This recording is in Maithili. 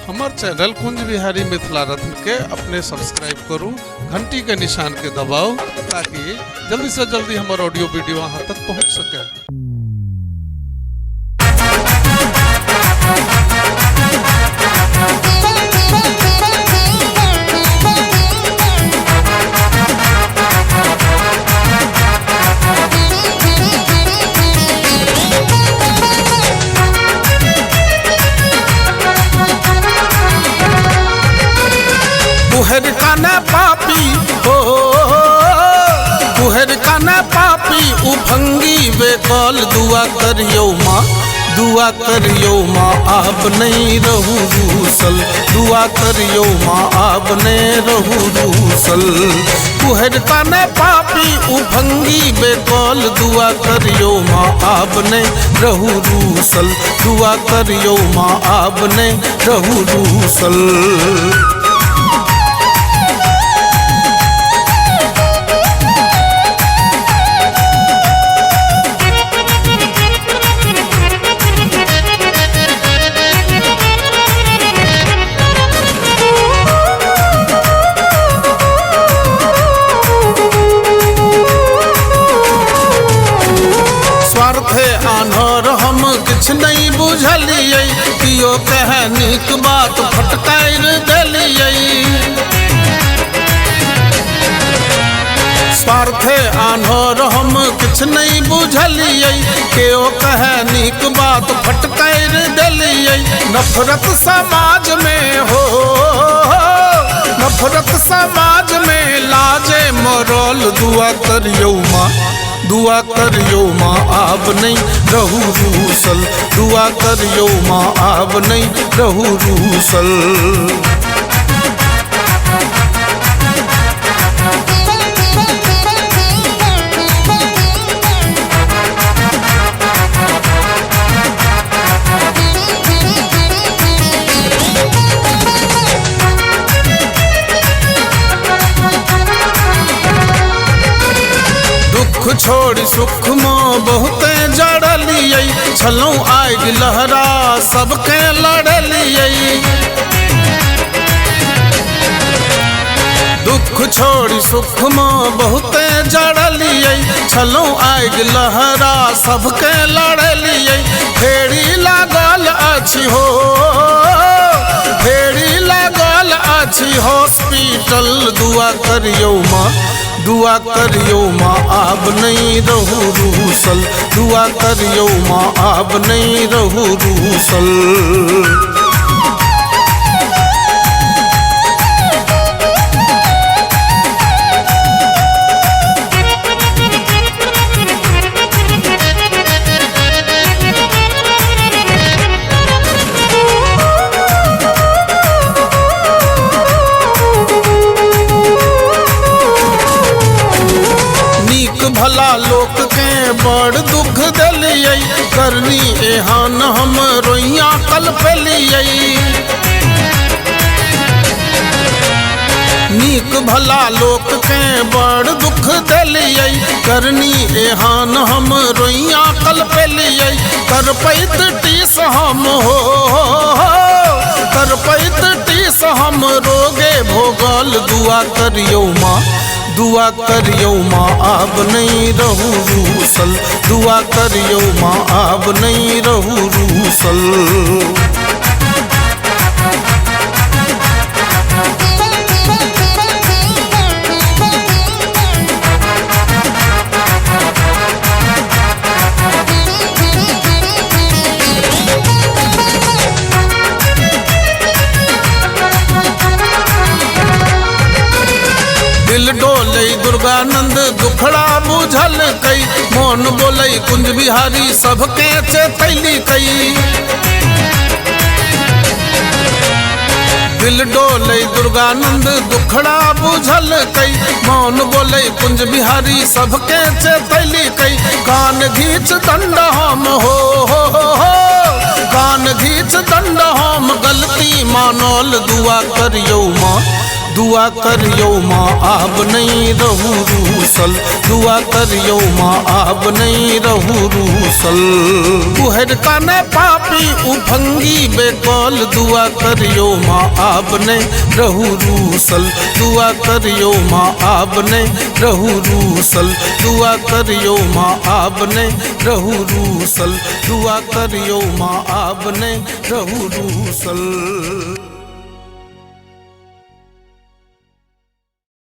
हमर चैनल कुंज बिहारी मिथिला रत्न के अपने सब्सक्राइब करू, घंटी के निशान के दबाउ ताकि जल्दी से जल्दी हमर ऑडियो वीडियो अहाँ तक पहुँच सके। कुहर काना पापी हो, कुहर काना पापी उफंगी बेकल। दुआ करियो माँ, दुआ करियो माँ आप नहीं रहू रूसल। दुआ करियो माँ आप नहीं रहू रूसल। कुहर काना पापी उफंगी बेकल। दुआ करियो माँ आप नहीं रहू रूसल। दुआ करियो माँ आप नहीं रहू रूसल। स्वार्थे आन्हर हम किछु नहीं बुझलियै, कियो कहे नीक बात फटकारि देलियै। स्वार्थे आन्हर हम किछु नहीं बुझलियै, केओ कहे नीक बात फटकारि देलियै। नफरत समाज में हो, नफरत समाज में लाजे मरल। दुआ करियो माँ, दुआ करियो माँ आब नहीं रहू रूसल। दुआ करियो माँ आब नहीं रहू रूसल। दुख छोड़ सुख में बहुते जड़लियै, छलहुँ आगि लहरा सबके लड़लियै। दुख छोड़ सुख में बहुते जड़लियै, छलहुँ आगि लहरा सबके लड़लियै। फेरी लागल अछि हो, फेरी लागल अछि हॉस्पिटल। दुआ करियो माँ, दुआ करियो माँ आब नहीं रहू रूसल। दुआ करियो माँ आब नहीं रहू रूसल। भला लोक के बड़ दुख दिलियै, करनी एहन हम रोइया कलपलियै। नीक भला लोक के बड़ दुख दिलियै, करनी एहन हम रोइया कलपलियै। करपैत टीस हम हो, करपैत टीस हम रोगे भोगल। दुआ करियो माँ, दुआ करियो माँ आब नहीं रहू रूसल। दुआ करियो माँ आब नहीं रहू रूसल। दिल डोलै दुर्गानंद दुखड़ा बुझल कई, मोन बोलै कुंज बिहारी सबके चेतैली कई। दिल डोलै दुर्गानंद दुखड़ा बुझल कई, मोन बोलै कुंज बिहारी सबके चेतैली कई। कान घींच दंड हम हो, कान घींच दंड हम गलती मानल। दुआ करियो माँ, दुआ करियौ माँ आब नहि रहू रूसल, दुआ करियौ माँ आब नहि रहू रूसल। कुहरि काने पापी उफंगी बेकल, दुआ करियौ माँ आब नहि रहू रूसल, दुआ करियौ माँ आब नहि रहू रूसल, दुआ करियौ माँ आब नहि रहू रूसल, दुआ करियौ माँ आब नहि रहू रूसल।